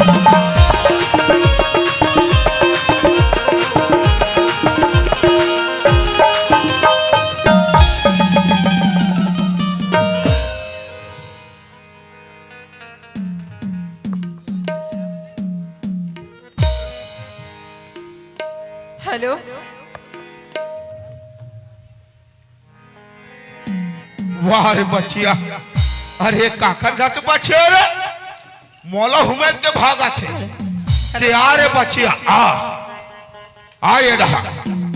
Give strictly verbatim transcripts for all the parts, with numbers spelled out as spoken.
Hello. वाह रे बचिया, अरे काकर गा के बचिया रे, मोला हुमेल के भागत हे। ते आ रे बचिया, आ, आ ये रहा।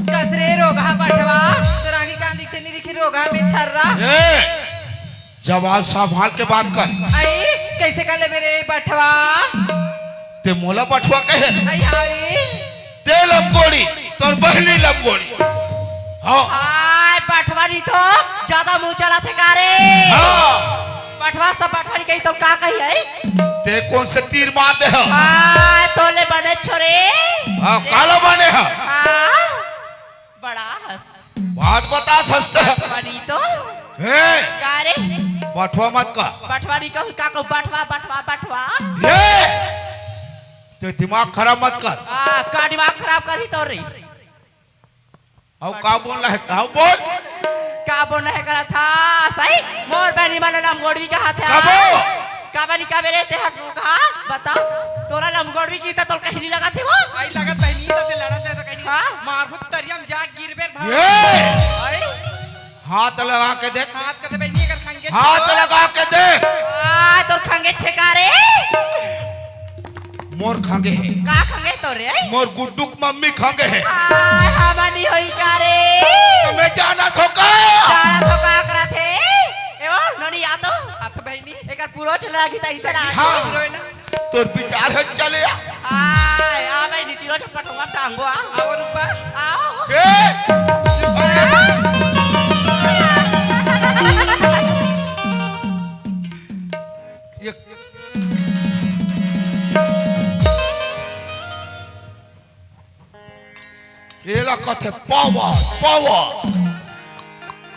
कस रे रोगहा बठवा, तोर आँखी कान दिखथे नहीं दिखी रोगहा में छर्रा। ए, जवान संभाल के बात कर। आई, कैसे कर ले मेरे बठवा? ते मोला बठवा कहे? आई हारी। ते लमगोड़ी, तोर बहिनी लमगोड़ी। हाँ। हाय, बठवा नहीं तो ज्यादा मुँह चलाथे का रे? हाँ। बठवा से बठवा नहीं कही तो का कही है? ते कोन से तीर मार दे हो? हाय, तोले बने छोरे। हाँ, काला बने हो? हाँ, बड़ा हंस। बात बता हंसते हो। बठवा नहीं तो। हे। का रे? बठवा मत कह। बठवा नहीं कहूँ, का कहूँ? बठवा, बठवा, बठवा। ये। ते दिमाग खराब मत कर। आ, का दिमाग खराब करही तोर रे? अउ का बोलना है? का बोल? का बोलना है करत हा? सही? मोर बहिनी मन ला लमगोड़वी कहा था। कबो? का बनी का बेरे ते हर रोगहा? बता। तोला लमगोड़वी की त तोर कहीं नहीं लगा थे वो? आई लगत बहिनी त ते लड़ा जाए तो कहीं। हाँ? मारहूँ तरिया म जा गिरबे भाग। ये! आई? हाथ लगा के देख। हाथ कते बहिनी एकर खंगे हाथ छो। लगा के देख। आ, तोर खंगे छेका रे। मोर खंगे हे। का खंगे तोर रे? मोर गुड्डू के मम्मी खंगे हे। आ, हमानी होई का रे? तो मैं जाना थो का? जाना थो का करत हे? ए ओ, नोनी आ तो। हाथ बहिनी। एकर पूरो चला गीता इसे ना। हाँ। हीरोइन। तोर विचार हे चले आ। आय, आ भाई, नीति रोज पटवा टांगो आ। आओ रूपा। आओ। ए! अरे! ये एला कथे पावर, पावर।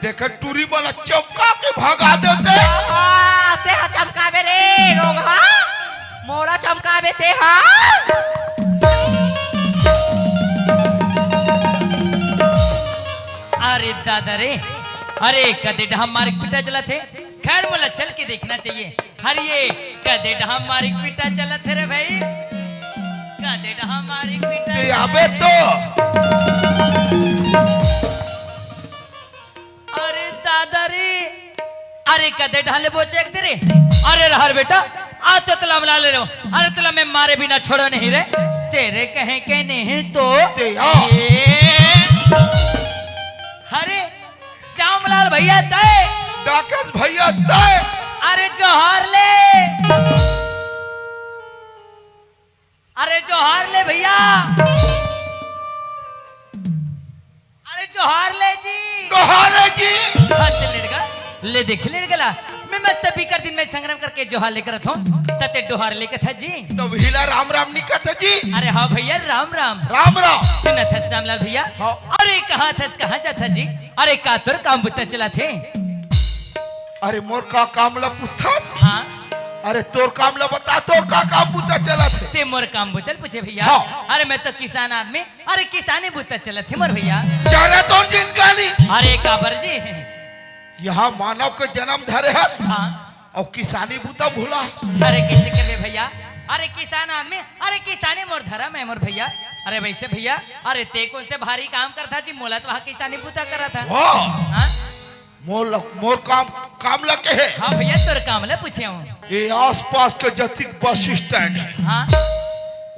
देखे टूरी वाला चमका के भगा देते। आहा, ते हा चमकाबे रे, रोगहा। मोला चमकाबे ते हा। अरे दादा रे, अरे कदे डहा मारिक पिटा चलत हे। खैर, मोला चल के देखना चाहिए। हर ये कदे डहा मारिक पिटा चलत हे रे भाई, कदे डहा मारिक पिटा ए, अबे चलत हे। तो। अरे दादा रे, अरे कदे डहा ले बोचे एक दे रे। अरे रहर बेटा, आज तो तला मला ले लो। अरे तला मैं मारे बिना छोड़ो नहीं रे, तेरे कहे के नहीं तो। ते आ। ए, अरे श्यामलाल भैया तय। डाकेश भैया तय। अरे जोहार ले। अरे जोहार ले भैया। अरे जोहार ले जी। जोहार ले जी। हाथ ले लेड़गा। ले देख लेड़गला। मैं मस्त पीकर दिन में संग्राम करके जोहार लेकर था। तते डोहार लेकर था जी। तो भीला राम राम निकल था जी। अरे हाँ भैया राम राम। राम राम। सुना था श्यामलाल भैया। हाँ। अरे कहाँ था, कहाँ जाता जी? अरे का तोर काम बुता चलत हे? अरे मोर का काम ला पूछथस? हाँ। अरे तोर काम ला बता, तोर का काम बुता चलत हे? ते मोर काम बुता ल पूछे भैया। हाँ। अरे मैं तो किसान आदमी, अरे किसानी बुता चलत हे मोर भैया। जाने तोर जिनगानी। अरे काबर जी? यहाँ मानव के जन्म धरे हस। हाँ। अउ किसानी बुता भुला। अरे कइसे करबे भैया? अरे किसान आदमी, अरे किसानी मोर धरम हे मोर भैया। अरे वइसे भैया, अरे ते कोन से भारी काम करथा जी? मोला तो वहाँ किसानी बुता करत हे। वाह! हाँ? मोर ल-, मोर काम, काम ला कहे। हाँ भैया, तोर काम ला पूछे हूँ। ये आसपास के जतिक बस स्टैंड हे, हाँ।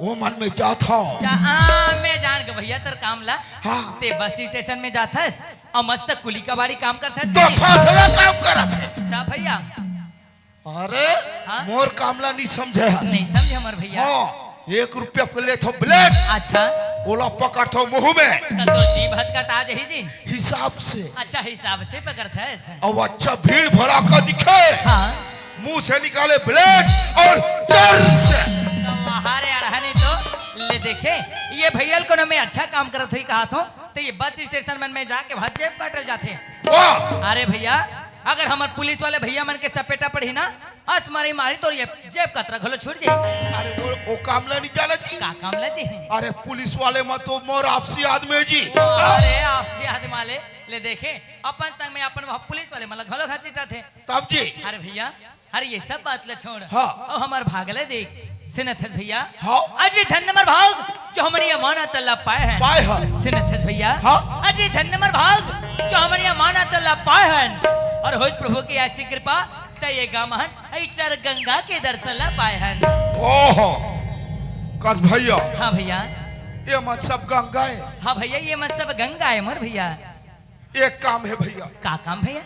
वो मन में जात हूँ। जा, हाँ, मैं जान के भैया तोर काम ला। हाँ। ते बस स्टेशन में जात हस, अउ मस्त कुली कबाड़ी काम करत हस तो जी। फसला काम करत हे। ता भैया। अरे, हाँ? मोर काम ला नहीं समझे हस। नहीं समझे हमर भैया। हाँ, एक रुपया के लेथो ब्लेड। अच्छा। ओला पकड़थो मुंह में। त तो जीभ हथ कटा जाही जी। हिसाब से। अच्छा, हिसाब से पकड़थस। अब अच्छा भीड़ भड़ाका दिखे। हाँ। मुंह से निकाले ब्लेड और चर से। तो वहाँ रे अड़हनी तो ले देखे, ये भैया ल कोनो मैं अच्छा काम करत होही कहाथों, तो ये बस स्टेशन मन में जाके वहाँ जेब काटल जाथे। वाह। अरे भैया, अगर हमर पुलिस वाले भैया मन के सपेटा पड़ही ना, अस मारी मारी तोर ये जेब कतरा घलो छूट जाही। अरे वो, वो काम ला नहीं जाना जी। का काम ला जी? अरे पुलिस वाले मन तो मोर आपसी आदमी हे जी। अरे आपसी आदमी वाले ले देखे, अपन संग में अपन वहाँ पुलिस वाले मन ला घलो घसीटत हे। तब जी। अरे भैया, अरे ये सब बात ला छोड़। हाँ। अउ हमर भाग ला देख। सुनत हस भैया? हाँ। आज ये धन हमर भाग जो हमन ये माना तल्ला पाए हन। पाए हन। सुनत हस भैया? हाँ। आज ये धन हमर भाग जो हमन ये माना तल्ला पाए हन। अउ होइस प्रभु के ऐसी कृपा, त ये गा म हन अउ चार गंगा के दर्शन ला पाए हन। ओहो। कस भैया। हाँ भैया। ये मन सब गंगा हे। हाँ भैया, ये मन सब गंगा हे मोर भैया। एक काम हे भैया। का काम भैया?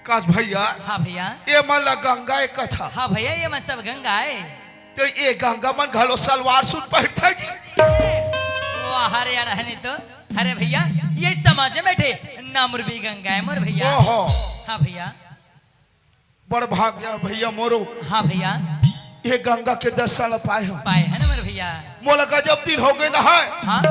कस भैया। हाँ भैया। ये मन ला गंगा हे कथा। हाँ भैया, ये मन सब गंगा हे। त ये गंगा मन घलो सलवार सूट पहिरथे जी। वाह रे अड़हनी तो। अरे भैया, ये समाज में बैठे नामुरबी गंगा हे मोर भैया। ओहो। हाँ भैया। बड़ भाग्य हे भैया मोरो। हाँ भैया। ये गंगा के दर्शन ला पाए हन। पाए हन मोर भैया। मोला गजब दिन हो गे नहाय। हाँ।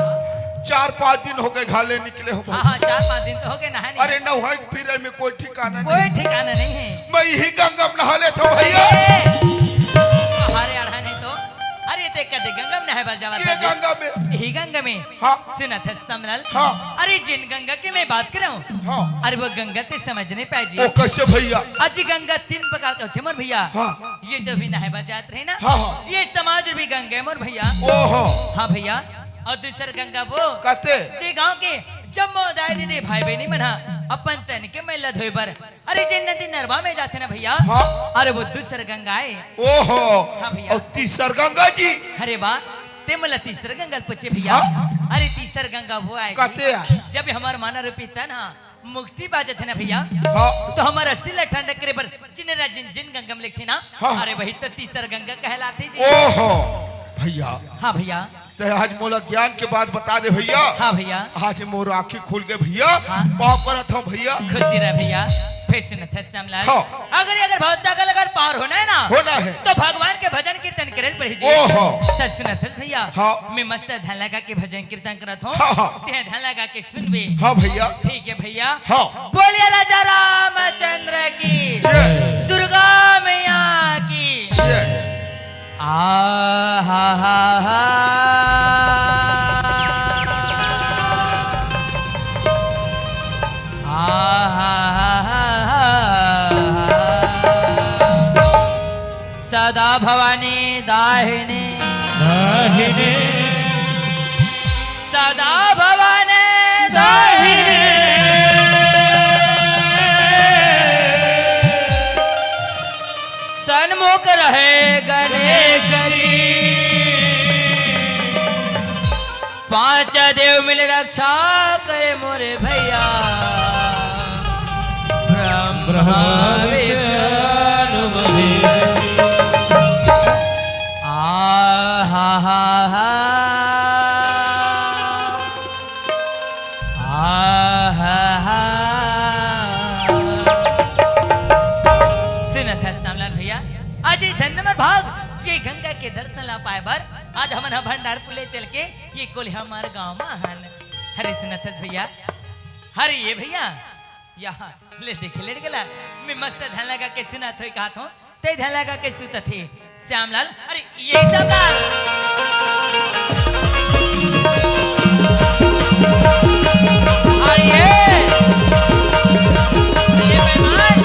चार पाँच दिन हो गे घर ले निकले हों भाई। हाँ, हाँ, चार पाँच दिन तो हो गे नहाय नहीं। अरे नहाय फिरे में कोई ठिकाना नहीं। कोई ठिकाना नहीं हे। मैं इही गंगा में नहा लेथों भैया। अरे, अरे अड़हनी तो। अरे ते कदे गंगा में नहाय बर जावत हे? गंगा में। इही गंगा में। हाँ। सुनत हस समलाल। हाँ। अरे जिन गंगा के मैं बात करत हों। हाँ। अरे वो गंगा ते समझ नहीं पाए जी। वो कैसे भैया? अजी गंगा तीन प्रकार के होथे मोर भैया। हाँ। ये जो भी नहाय बर जात रहे ना। हाँ, हाँ। ये समाज भी गंगा हे मोर भैया। ओहो। हाँ भैया। अउ दूसर गंगा वो। कते? जे गांव के जम्मो दाई दीदी भाई बहिनी मन ह अपन तन के मैला धोए बर अरे जे नदी नरवा में जाथे ना भैया। हाँ। अरे वो दूसर गंगा हे। ओहो। हाँ भैया। अउ तीसर गंगा जी? अरे वाह, ते मोला तीसर गंगा पूछे भैया। हाँ। अरे तीसर गंगा वो हे जी, कते हे? जब हमर माना रूपी तन ह मुक्ति पा जाथे ना भैया, हाँ। तो हमर अस्थि ला ठंडा करे बर जिन राजिन जिन गंगा में लेगथे ना, हाँ। अरे वही तो तीसर गंगा कहलाथे जी। ओहो। भैया। हाँ भैया। ते आज मोला ज्ञान के बात बता दे भैया। हाँ भैया। आज मोर आँखी खुल गे भैया। हाँ। पाँव परत हों भैया। खुशी रह भैया। फिर सुनत हस समलाल। हाँ। अगर, अगर भवसागर अगर पार होना हे ना, होना हे। तो भगवान के भजन कीर्तन करे ल पड़ही जी। ओहो। त सुनत हस भैया। हाँ। मैं मस्त ध्यान लगा के भजन कीर्तन करत हों। हाँ, हाँ। ते ध्यान लगा के सुनबे। हाँ भैया। ठीक हे भैया। हाँ। बोलिए राजा रामचंद्र की। जय। दुर्गा मैया की। जय। आ हा हा हा। आ हा हा हा। सदा भवानी दाहिनी। दाहिनी। सदा भवानी दाहिनी। सन्मुख रहे गणेश जी। पांच देव मिल रक्षा करे मोरे भैया। ब्रह्मा ब्रह्मा विष्णु विष्णु महेश। आ हा हा हा। आ हा हा। सुनत हस समलाल भैया, आज ये धन्य हमर भाग, ये गंगा के दर्शन ला पाए बर आज हमन ह भंडारपुर ले चल के ये कोलिहा मार गांव म हन। अरे सुनत हस भैया, अरे ये भैया, यहाँ ले देखे लेट गेला। मैं मस्त ध्यान लगा के सुनत हों कहत हों, ते ध्यान लगा के सुतत हे श्यामलाल। अरे ये श्यामलाल। अरे ये, ये मेहमान।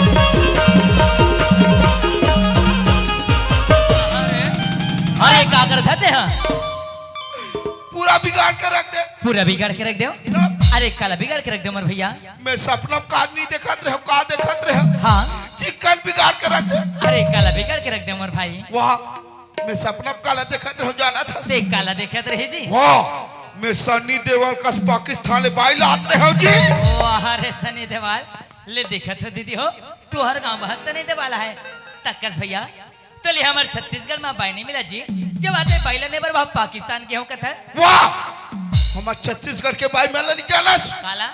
अरे, अरे का करत हस ते हा? पूरा बिगाड़ के रख दे। पूरा बिगाड़ के रख देव? तब? अरे काला बिगाड़ के रख देव मोर भैया। मैं सपना का नहीं देखत रहेंव, का देखत रहेंव? हाँ। चिकन बिगाड़ के रख दे। अरे काला बिगाड़ के रख देव मोर भाई। वाह, मैं सपना काला देखत रहेंव जानत हस? ते काला देखत रहे जी। वाह, मैं सनी देओल कस पाकिस्तान ले बाई लात रहेंव जी। वाह रे सनी देओल, ले देखत हो दीदी हो, तोर गांव बहस त नहीं देवाला हे। तकस भैया, तो ले हमर छत्तीसगढ़ म बाई नहीं मिला जी। जब आते बाई लेने बर वहाँ पाकिस्तान गे हों कथस। वाह! हमर छत्तीसगढ़ के बाई मन ला नहीं जानस। काला?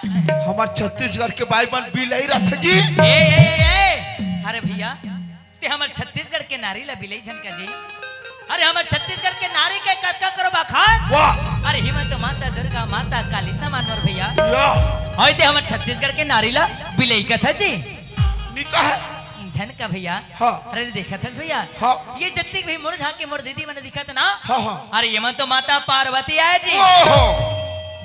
हमर छत्तीसगढ़ के बाई मन बिलई रथे जी। ए, ए, ए, ए! अरे भैया, ते हमर छत्तीसगढ़ के नारी ला बिलई झन कह जी। अरे हमर छत्तीसगढ़ के नारी के कतका करो बखान। वाह! अरे हिम्मत माता दुर्गा माता काली समान मोर भैया। या। अउ ते हमर छत्तीसगढ़ के नारी ला बिलई कथस जी। नहीं का है? झन का भैया। हाँ। अरे देखत हस भैया? हाँ। ये जतिक भी मोर झांके मोर दीदी मन दिखत ना? हाँ, हाँ। अरे ये मन तो माता पार्वती आय जी। ओहो,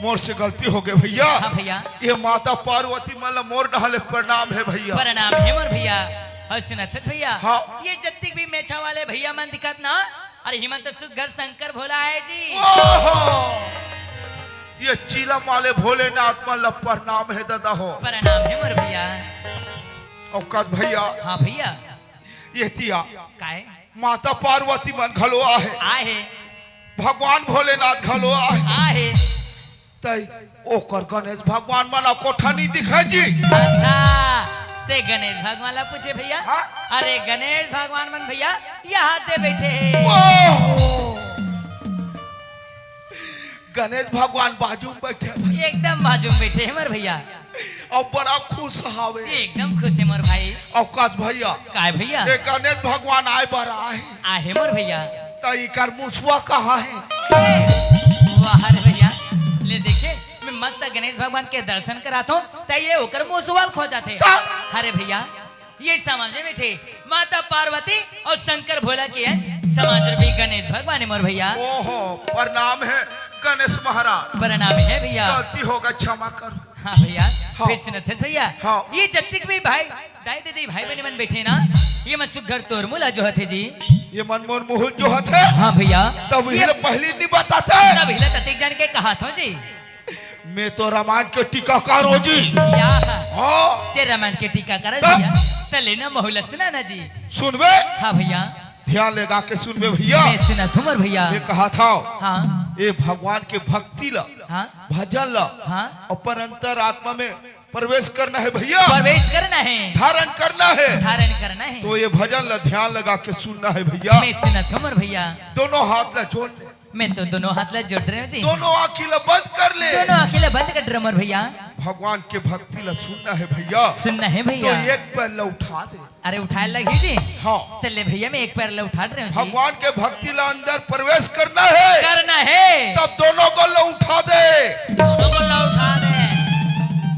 मोर से गलती हो गई भैया। हाँ भैया। ये माता पार्वती मन ला मोर डहले प्रणाम हे भैया। प्रणाम हे मोर भैया। अउ सुनत हस भैया? हाँ। ये जतिक भी मेछा वाले भैया मन दिखत ना? अरे ये मन तो सुग्घर शंकर भोला आय जी। ओहो, ये चिलम वाले भोलेनाथ मन ला प्रणाम हे दादा हो। प्रणाम हे मोर भैया। अउ कस भैया? हाँ भैया। ये तिया काय? माता पार्वती मन घलो आहे। आहे। भगवान भोलेनाथ घलो आहे। आहे। तई ओकर गणेश भगवान मन ला कोठा नहीं दिखय जी। अच्छा, ते गणेश भगवान ला पूछे भैया? हाँ? अरे गणेश भगवान मन भैया यहाँ दे बैठे हे। ओहो! गणेश भगवान बाजू में बैठे हे भाई। एकदम बाजू में बैठे हे मोर भैया। अउ बड़ा खुश हावे। एकदम खुश हे मोर भाई। अउ कस भैया? काय भैया? ये गणेश भगवान आय बर आहे। आहे मोर भैया। त इकर मुसवा कहाँ हे? वाह रे भैया, ले देखे, मैं मस्त गणेश भगवान के दर्शन करात हूँ, त ये ओकर मुसवा ल खोजथे। त? अरे भैया, ये समाज में बैठे माता पार्वती अउ शंकर भोला के अंश समाज रूपी गणेश भगवान हे मोर भैया। ओहो, प्रणाम हे गणेश महाराज। प्रणाम हे भैया। गलती होगे, क्षमा करो। हाँ भैया, हाँ। फिर सुनत हस भैया। हाँ। ये जतिक भी भाई, दाई दीदी भाई बहिनी मन बैठे ना, ये मन सुग्घर तोर मुँह ला जोहत हे जी। ये मन मोर मुँह ल जोहत हे? हाँ भैया। तब ये इला पहली नहीं बताते। तब इला ततिक जान के कहत हूँ जी। मैं तो रामायण के टीकाकार हूँ जी। या। हाँ। ते रामायण के टीकाकार हे तब? भैया। त ले ना महू ल सुना ना जी। सुनबे? हाँ भैया। ध्यान लगा के सुनबे भैया। मैं सुनत हूँ मोर भैया। मैं कहत हूँ। हाँ। ये भगवान के भक्ति ला, हाँ। भजन ला, हाँ। अपन अंतर आत्मा में प्रवेश करना हे भैया। प्रवेश करना हे। धारण करना हे। धारण करना हे। तो ये भजन ला ध्यान लगा के सुनना हे भैया। मैं सुनत हूँ मोर भैया। दोनों हाथ ला जोड़ ले। मैं तो दोनों हाथ ला जोड़ रहे हूँ जी। दोनों आँखी ला बंद कर ले। दोनों आँखी ला बंद कर रहे हूँ मोर भैया। भगवान के भक्ति ला सुनना हे भैया। सुनना हे भैया। तो एक पैर ला उठा दे। अरे उठाय ल लगही जी। हाँ। त ले भैया, मैं एक पैर ला उठा रहे हूँ जी। भगवान के भक्ति ला अंदर प्रवेश करना हे। करना हे। तब दोनों गोड़ ला उठा दे। दोनों गोड़ ला उठा दे।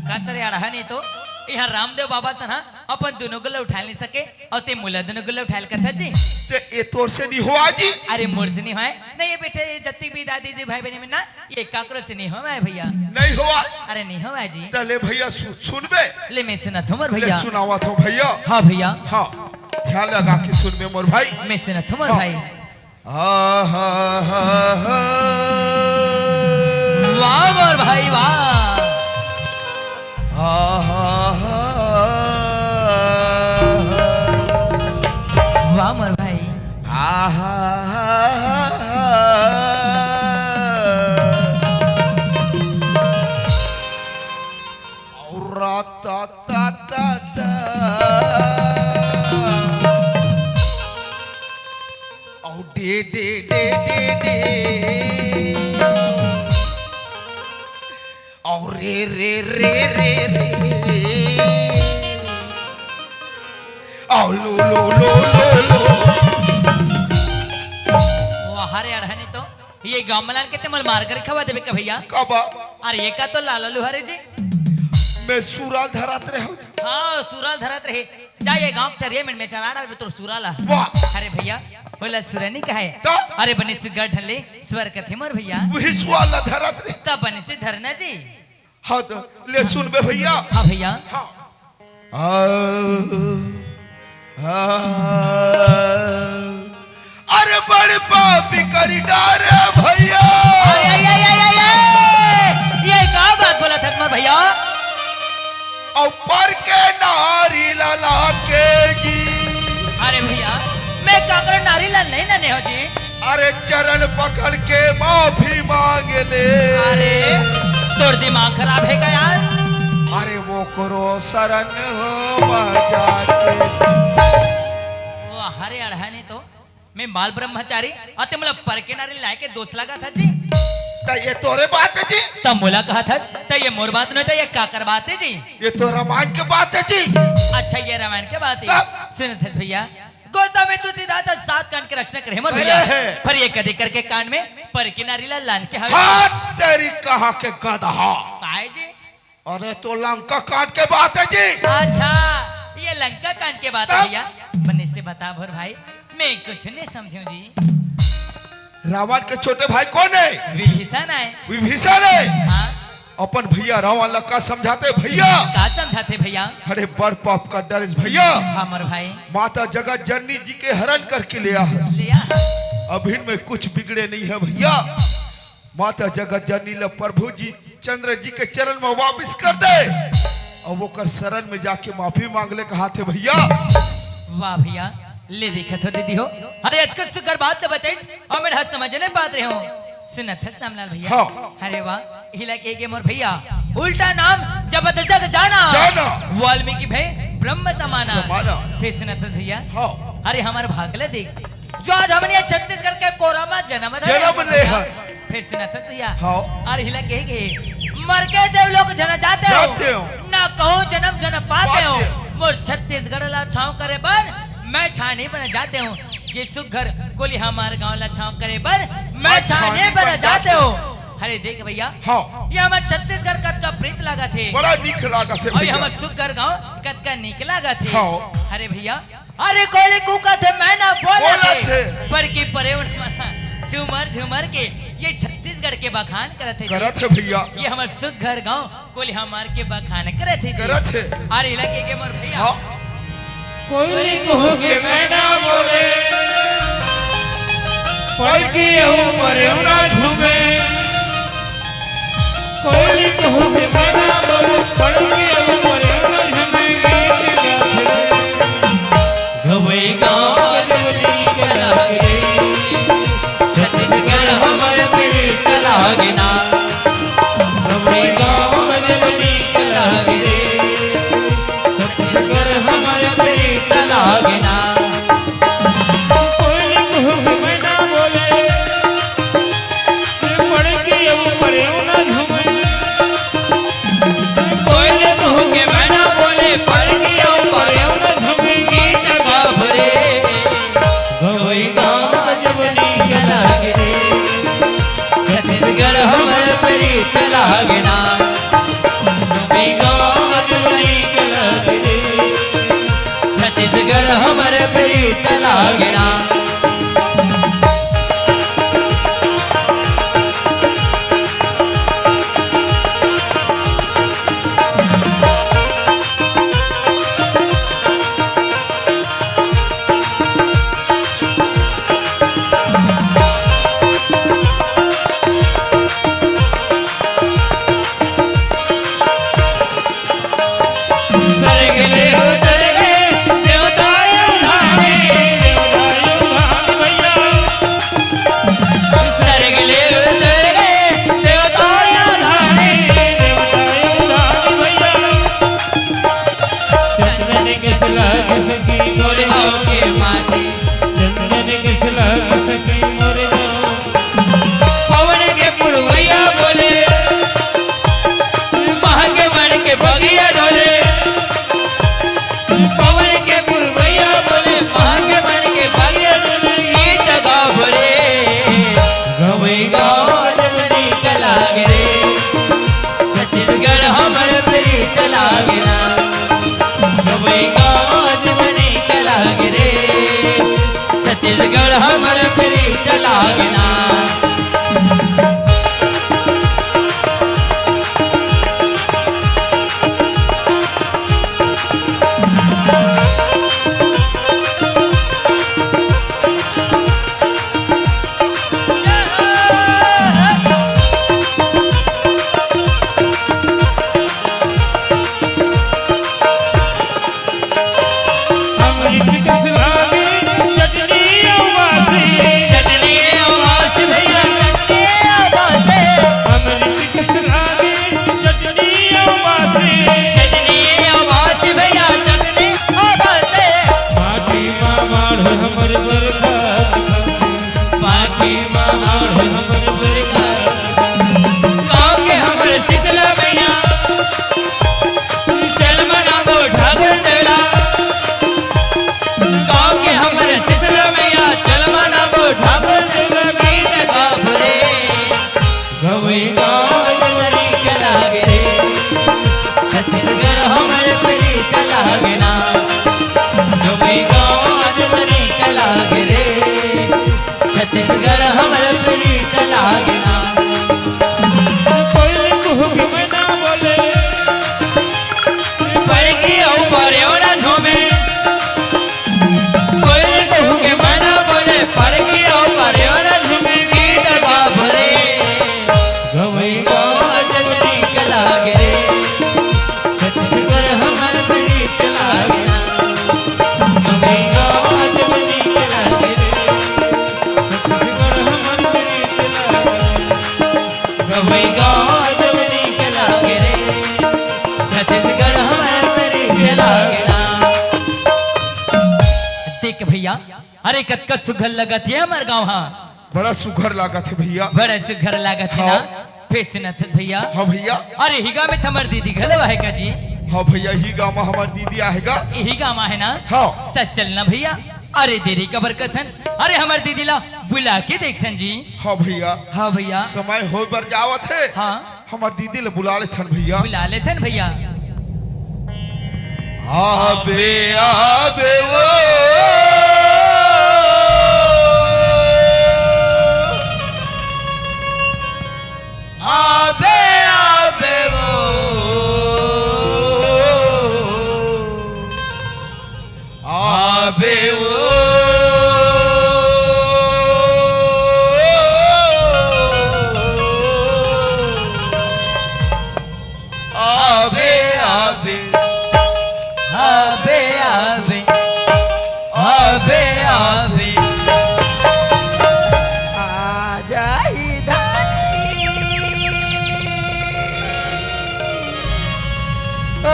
कस रे अड़हा नहीं तो, यहाँ रामदेव बाबा सन हा, अपन दोनों गोड़ ला उठाय नहीं सके, अउ ते मोला दोनों गोड़ ला उठाय ल कथस जी। ते ये तोर से नहीं होवय जी। अरे मोर से नहीं होवय। नहीं ये बेटे, ये जतिक भी दाई दीदी भाई बहिनी मन ना, ये काकरो से नहीं होवय भैया। नहीं होवय? अरे नहीं होवय जी। त ले भैया सु-, सुनबे? ले मैं सुनत हूँ मोर ले भैया। सुनावत हूँ भैया। हाँ भैया। हाँ, ध्यान लगा के सुनबे मोर भाई। मैं सुनत हूँ मोर हाँ। भाई। आहा हा हा। वाह मोर भाई वाह। आहा हा हा। वाह मोर भाई। आहा हा हा। और रा ता ता ता ता। और day day day day day. और रे रे रे रे रे। और लो लो लो लो लो। वाह रे अड़हनी तो, ये गाँव मलान के ते मोला मार कर खवा देबे का भैया? कब? अरे ये का तो लाला लुहारे जी। मैं सुराल धरात रहे हूँ। हाँ, सुराल धरात रहे। जा ये गाँव के तरिया में, में चला डारबे तोर सुरा ला। वाह। अरे भैया, ओला सुरा नहीं कहे। तो? अरे बने सुग्घर ढंग ले स्वर कथे मोर भैया। वही सुरा ला धरत रे। तब बने से धरना जी। हाँ तो ले सुनबे भैया। हाँ भैया। हाँ। आ, आ, अरे बड़े पापी करी डारे भैया। अरे, अरे, अरे, अरे, अरे, ये का बात बोलत हस मोर भैया? और पर के नारी लाला के जी। अरे भैया, मैं काकरो नारी ला नहीं ना नेहो जी। अरे चरण पकड़ के माफी मांग ले। अरे, तोर दिमाग खराब हे का यार? अरे वो करो शरण हो जाके। वाह, अरे अड़हनी तो, मैं बाल ब्रह्मचारी, अते मोला पर के नारी लाय के दोष लगाथस जी। त ये तोरे बात हे जी। त मोला कहथस, त ये मोर बात नहीं, त ये काकर बात हे जी? ये तो रामायण के बात हे जी। अच्छा, ये रामायण के बात हे। तब? सुनत हस भैया, गोस्वामी तुलसीदास सात कांड के रचना करे मोर अरे भैया। हे। पर ये कदे करके कांड में पर के नारी ला लान के हवे। हाथ तेरी कहाँ के गधा। काय जी? अरे तो लंका कांड के बात हे जी। अच्छा, ये लंका कांड के बात तब? भैया, बने से बता भोर भाई, मैं कुछ नहीं समझूं जी। रावण के छोटे भाई कौन है? विभीषण है। विभीषण है? हाँ। अपन भैया रावण ला का समझाते भैया? का समझाते भैया? अरे बड़ पाप का डरेस भैया। हमर भाई। माता जगत जननी जी के हरण करके ले आ हस। ले आ। अभिन में कुछ बिगड़े नहीं है भैया। माता जगत जननी ला प्रभु जी चंद्र जी के चरण में वापिस कर दे। अब ओकर शरण में जाके माफी मांग ले कहाथे भैया। वाह भैया, ले देखत हो दीदी हो। अरे अतका सुघर बात तो बताई, अउ मेर ह समझ नहीं पात रहे हो। सुनत हस रामलाल भैया। हाँ। अरे वाह, इला के गे मोर भैया। उल्टा नाम जपत जग जाना। जाना। वाल्मीकि भई ब्रह्म समाना। समाना। फिर सुनत हस भैया। हाँ। अरे हमर भाग ल देख, जो आज हमन ये छत्तीसगढ़ के कोरा म जनम रहे जनम हन। ले हन। फिर सुनत हस भैया। हाँ। अरे इला के गे, मर के देवलोक झन जाते हो। जाते हो। ना कहूँ जनम झन पाते हो। पाते हो। मोर छत्तीसगढ़ ला छाँव करे बर मैं छानी बन जाते हो। ये सुघर कोली हमर गाँव ला छाँव करे बर मैं हाँ, छानी छानी बन बन जाते जाते हो। हो। अरे देख भैया, हाँ। ये हमर छत्तीसगढ़ कतका प्रीत लागत हे। बड़ा नीक लागत हे अउ ये भैया। हमर सुघर गाँव कतका नीक लागत हे। हाँ। अरे भैया, अरे कोली कूकत हे, मैना बोलत हे। बोलत हे। पर की परेवन मन झूमर झूमर के ये छत्तीसगढ़ के बखान करत हे जी। करत हे भैया। ये हमर सुघर गाँव कोली हमर के बखान करत हे जी। करत हे। अरे इला के गे मोर भैया। हाँ। कोली कुहू के मैना बोले, पर की अउ परेवना झूमे। कोली कुहू के मैना बोले, पर की अउ परेवना झूमे। गवई गाँव जब नीक लागे, छत्तीसगढ़ हमर प्रीत लागे ना। गवई गाँव जब नीक लागे, छत्तीसगढ़ हमर प्रीत लागे ना। कोली कुहू के मैना बोले, पड़के अउ परेवना झूमे। कोली कुहू के मैना बोले, पड़के अउ परेवना झूमे। गीत गाबो रे, गवई गाँव जब नीक लागे रे। छत्तीसगढ़ हमर प्रीत लागे ना। गवई गाँव जब नीक लागे रे। छत्तीसगढ़ हमर प्रीत लागे ना। अबे गाँव जब नीक लागे रे, छत्तीसगढ़ हमर नीक लागे ना। देख भैया, अरे कतका सुघर लगत हे हमर गाँव हा। बड़ा सुघर लागत हे भैया। बड़ा सुघर लागत हे ना। हाँ। फेर सुनत हस भैया। हाँ भैया। अरे इही गाँव में त हमर दीदी घलो आहे का जी? हाँ भैया, इही गाँव में हमर दीदी आहे गा। इही गाँव आहे ना? हाँ। त चल ना भैया। अरे देरी काबर करथन, अरे हमर दीदी ला बुला के देखथन जी। हाँ भैया। हाँ भैया। समय होय बर जावत हे। हाँ। हमर दीदी ला बुला लेथन भैया। बुला लेथन भैया। आबे, आबे वो। आबे, आबे वो। आबे वो। आबे, आबे। आबे, आबे। आबे, आबे। आ जाही धानी। ओ।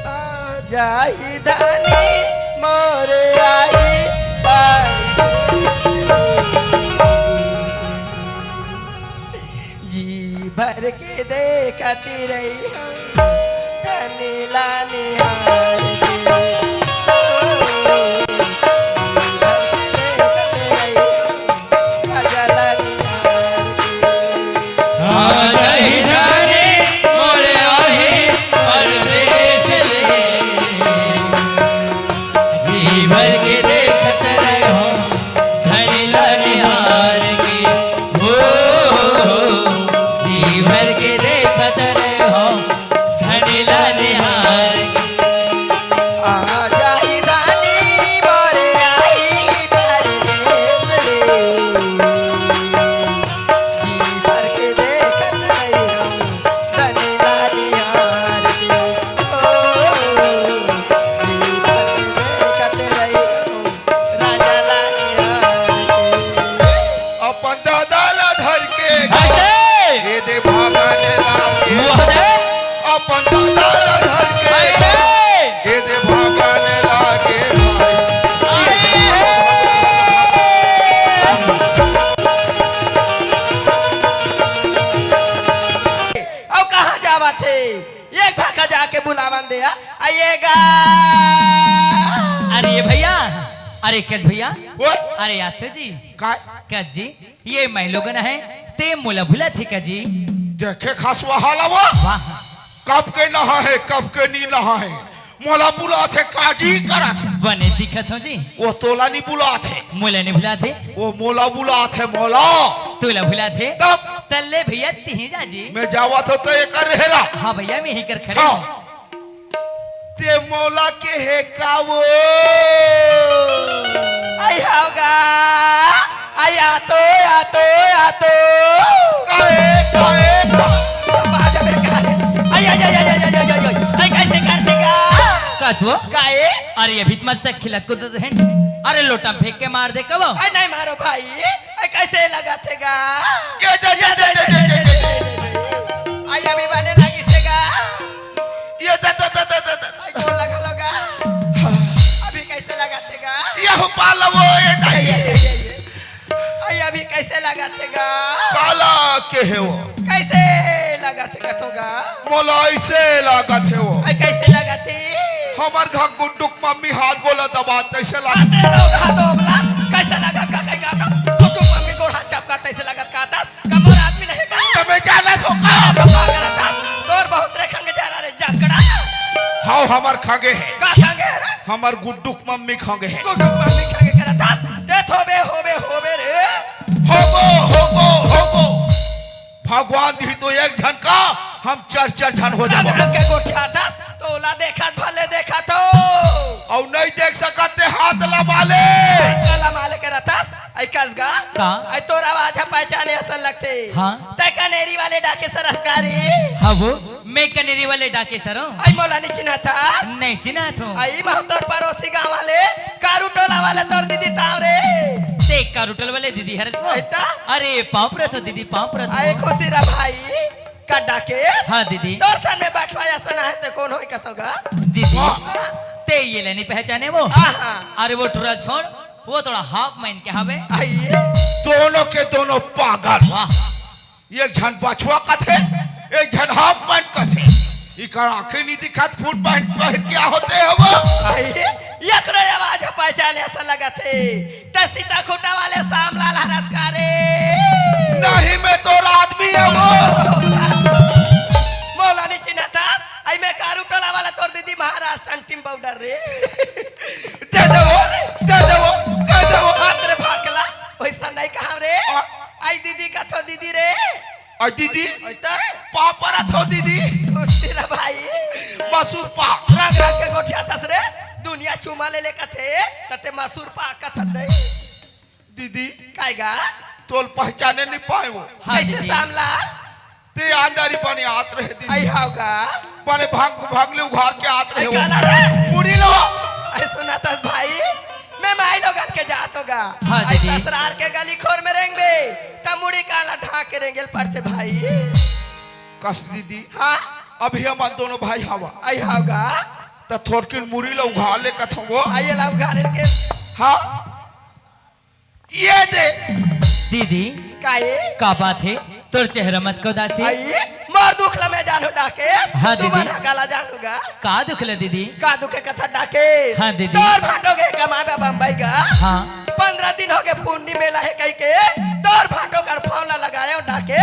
आ जाही धानी मोर आही परदेस। जी भर के देखत रही हम धनी ला निहार के। ओ, जी भर के देखत रही हम राजा ला निहार के। आ जाही धानी मोर आही परदेस ले। जी भर के देखत रहो धनी ला निहार के। ओ, जी भर के देखत रहो धनी ला निहार के। आ जाही धानी मोर आही परदेस ले। जी भर के देखत रही हम धनी ला निहार के। ओ, जी भर के देखत रही हम राजा ला निहार के। अपन दादा ला धर के अरे! ये दे भागन लागे। वो दे। अपन दादा ला धर के अरे! ये दे भागन लागे। अरे! अउ कहाँ जावत हे? एक भाखा जाके बुलावन दे आ, आइएगा। अरे भैया, अरे कस भैया, ओए। अरे आते जी। काय? कस जी, ये मैं लोगन आहे, ते मोला भुलाथे का जी? देखे खसवा हाला वो। वाह। कब के नहा हे, कब के नी नहा हे। मोला बुलाथे का जी करत। बने दिखत हो जी। वो तोला नी बुलाथे। मोला नी भुलाथे। वो मोला बुलाथे, मोला। तोला भुलाथे। तब? तल्ले भैया तिही जा जी। मैं जावत हो तो एकर रेहरा। हाँ भैया, मैं ही कर खड़े हाँ। हूँ। ते मोला के हे का वो? आई हाव गा। आई आतो, आतो, आतो। काहे, काहे, काहे? बाजा में काहे? आई, आई, आई, आई, आई, आई, आई, आई, आई, कैसे कर देगा? कस वो? काहे? अरे, अभी तो मस्त खिलत कूदत हे। अरे, लोटा में फेंक के मार दे कब? आई, नहीं मारो भाई। आई, कैसे लगाथे गा? ये दे, दे, दे, दे, दे, दे, दे, दे। आई, अभी बने लगी से गा। ये दे, दे, दे, दे, दे, दे। आई, गोड़ लगा लो गा। अभी कैसे लगाथे गा? ये हो पाला वो, ये दे, ये, ये, ये, ये। आई, अभी कैसे लगाथे गा? काला के हे वो? कैसे लगाथे कथो गा? मोला ऐसे लागत हे वो। आई, कैसे लगाथे? हमर घर गुड्डू के मम्मी हाथ गोला दबात तैसे लागत। अरे रो गा तो बोला, कैसे लागत गा, कहीं गा तो? गुड्डू के मम्मी गोड़ हाथ चपका तैसे लागत का था? कमर आदमी नहीं का? तो मैं जाना तो का? तो का करत हस? तोर बहुत रे खंगे जा रहा रे, जाकड़ा। हाँ, हमर खंगे हे। का खंगे हे रे? हमर गुड्डू के मम्मी खंगे हे। गुड्डू के मम्मी खंगे करत हस? ते थोबे, होबे, होबे रे। होबो, होबो, होबो। भगवान दिही तो एक झन का, हम चार, चार झन हो जाबो। रंग, रंग के गोठिया दस, तोला देखत भले देखत हो। अउ नहीं देख सकत ते हाथ लमा ले। हाथ लमा ले करत हस, आई कस गा? का? आई तोर आवाज ह पहचाने असन लगथे। हाँ। तै कनेरी वाले डाके सरस गा रे। हाँ वो। मैं कनेरी वाले डाके सरो। आई मोला नहीं चिन्हाथस? नहीं चिन्हाथों। आई महू तोर परोसी गांव वाले, कारू टोला वाले तोर दीदी ताव रे। ते कारू टोला वाले दीदी हरस वो? ऐता? अरे, पाँव परत हों दीदी, पाँव परत हों। आए खुशी रह भाई, का डाके? हाँ दीदी। तोर सन में बठवा असन आहे ते कोन होही कथों गा? दीदी, वाह। ते ये ले नहीं पहचाने वो? हाँ, हाँ। अरे वो टुरा ल छोड़, वो थोड़ा हाफ पैंट के हवे। आई। दोनों के दोनों पागल। वाह। एक झन बछवा कथे, एक झन हाफ पैंट कथे। इकर आंखें नहीं दिखत, फुल पैंट पहिर के होते हो वो। आई, एकरे आवाज पहचाने असन लगथे। ते सीता खूंटा वाले श्यामलाल हरस का रे। नहीं, मैं तोर आदमी हवों। मोला नहीं चिन्हाथस, आई मैं कारू टोला वाला तोर दीदी महाराष्ट्र अंतिम पाउडर रे। दे दे वो, दे दे वो, दे दे वो। हाथ रे भाकला, वैसा नहीं कहा रे। हाँ। आई दीदी कथों दीदी रे। अ दीदी, अ तोर? पाँव परत हों दीदी। खुशी रह भाई। मसूर पाँव। रंग रंग के गोठियाथस रे। दुनिया चूमा ले ले कथे, त ते मसूर पाँव कथस दे। दीदी, काय गा? तोला पहचाने नहीं पाएंव वो। हाँ, कैसे दीदी। श्यामलाल? ते अंधारी बने आत रहे दीदी। आई हव गा। बने भांग, भांग ले उघार के आत रहे आई हो। काला रे। मुड़ी लो। आई सुनाथस भाई, मैं माई लोगन के जात हों गा। हाँ, आई दीदी। ससुरार के गली खोर में रेंगबे, त मुड़ी काला ढांक के रेंगे ल परथे भाई। कस दीदी। हाँ। अभी हमन दोनों भाई हवा। आई हव गा। त थोरकिन मुड़ी ला उघार ले कथों वो। आई ला उघार ले के। हाँ। ये दे। दीदी, का ये? का बात हे? तोर चेहरा म अतका उदासी। आई, मोर दुख ला मैं जानहूं डाके। हाँ, तू दीदी। मन ह काला जानहू गा। का दुख ला दीदी? का दुख के कथा डाके? हाँ, दीदी। तोर भांटो गे कमाबे बम्बई गा। हाँ। पंद्रह दिन होगे पुन्नी मेला हे कहिके, तोर भांटो कर फोन ला लगाएंव डाके,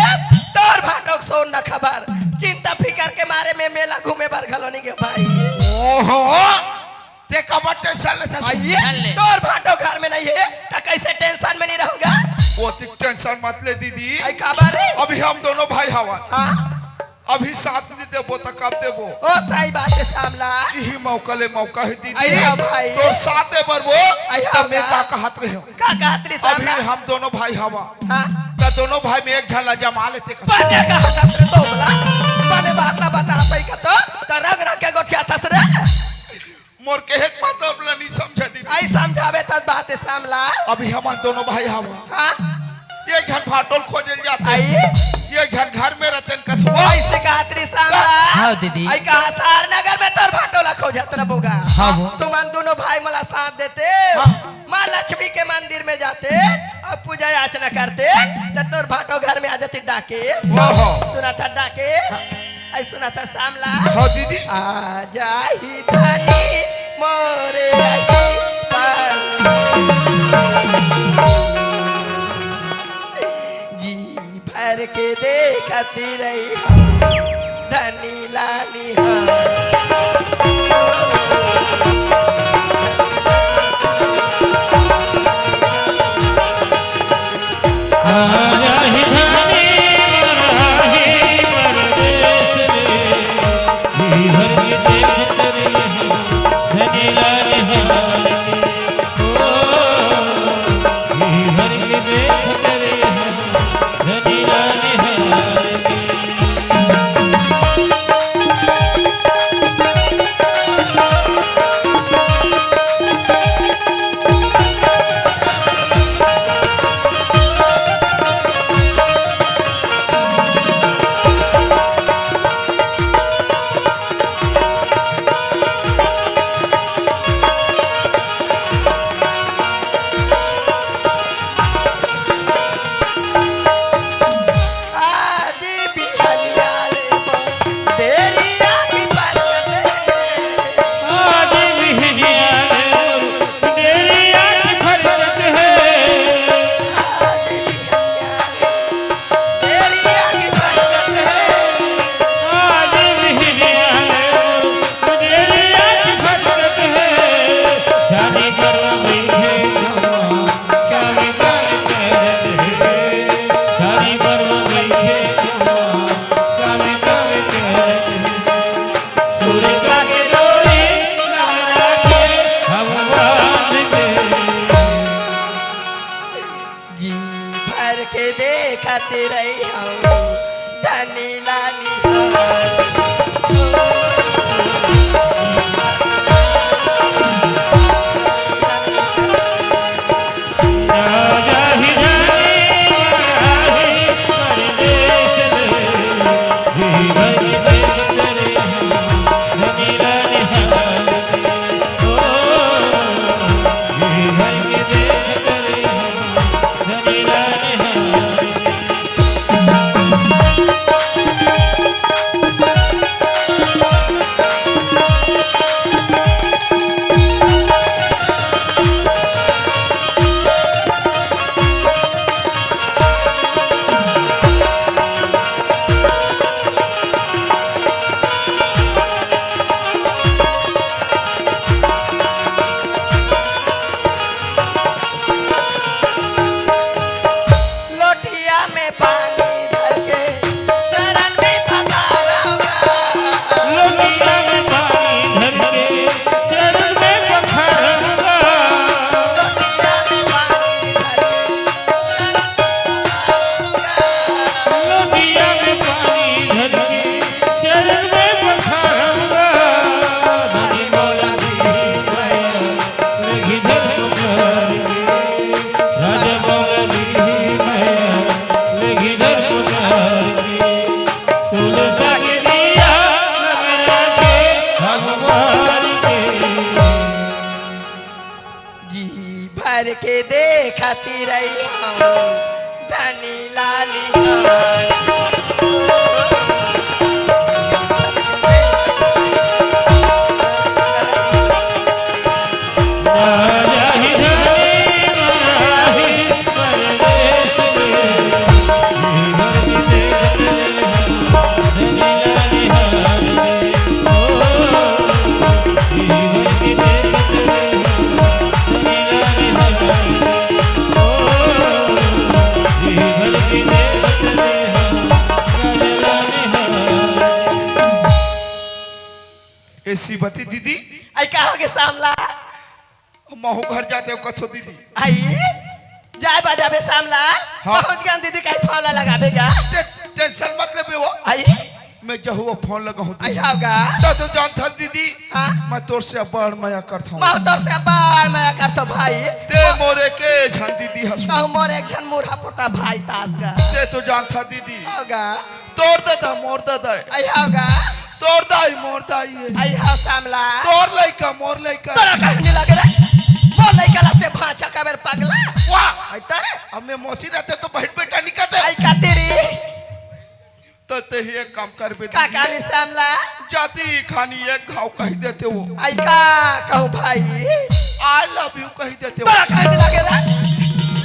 तोर भांटो के सोन न खबर, चिंता फिकर के मारे में मेला घूमे बर घलो नहीं गे भाई। ओहो। ते काबर टेंशन लेथस? आई, ध्यान ले। तोर भांटो घर में नहीं हे, त कैसे टेंशन में नहीं रहूं गा? वो ते टेंशन मत ले दीदी। आई काबर रे? अभी हम दोनों भाई हवन। हाँ। अभी साथ नहीं देबो त कब देबो? ओ सही बात हे श्यामलाल। इही मौका ले मौका हे दीदी। आई हाँ भाई। तोर साथ दे बर वो, आई हाँ त मैं का? का कहत रहे हों? का कहत रहे अभी श्यामलाल? हम दोनों भाई हवा। हाँ। त दोनों भाई में एक झन ला जमा लेते का? बने कहत हस रे तोमला। बने बात ला बता सही का तो, त रंग रंग के गोठियाथस रे। मोर कहे के मतलब ला नहीं समझा दीदी। आई समझाबे तब बात हे श्यामलाल। अभी हमन दोनों भाई हवा। हाँ। एक झन भांटो ल खोजे ल जाथे। आई। एक झन घर में रहिथे कथों वो। ऐसे कहत रहे श्यामलाल। हाँ दीदी। आई कहा सार नगर में तोर भांटो ला खोजत रबो गा। हाँ वो। तुमन दोनों भाई मोला साथ देते। हाँ। माँ लक्ष्मी के मंदिर में जाते अउ पूजा याचना करते, त तोर भांटो घर में आ जाते डाके। ओहो। सुनाथस डाके? आई सुनाथस श्यामलाल। हाँ दीदी। आ जाही धनी मोरे आई पानी। जी भर के देखत रही धनी लानी। आज बिहनिया ले मोर बेरिया की बरकत हे। आज बिहनिया ले मोर बेरिया की बरकत हे। आज बिहनिया ले मोर बेरिया की बरकत हे। आज बिहनिया ले मोर बेरिया की बरकत हे। जानी करो मीठे जी भर के देखत रही हूँ धनी लानी हो। करके देखती रही हूँ धनी लाली। ए शिवती दीदी, आई का होगे सामला? महू घर जाते हो कछो दीदी। आई जाए बजाबे सामला। हाँ। पहुँच गए दीदी, कहीं फोन लगाबे गा। टे-, टेंशन मत लेबे वो। आई मैं जहू फोन लगाऊं आई दीदी। होगा। तो तू जानता दीदी, हाँ। मैं तोर से बड़ मया करता हूँ। मैं तोर से बड़ मया करता हूँ भाई। ते मोरे के झन दीदी हंस। कहूँ मोरे एक झन मुरहा पोटा भाई तास गा। ते तो जानता दीदी। होगा। तोर दादा मोर दादा है। आई होगा। तोर दाई मोर दाई है। आई हो सामला। तोर लइका मोर लइका। तोरा कहानी लगे रे। मोर लइका लगते भांचा का बेर पगला। वाह। आई तारे। अब मैं मौसी रहते तो बहन बेटा निकलते। आई का तेरी। तो ते ही एक काम कर बे का दीदी। कहानी सामला। जाती खानी एक घाव कह देते वो। आई का कहूँ भाई। I love you कह देते वो। तोरा कहानी लगे रे।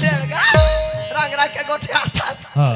लेड़गा। रंग रंग के गोठिया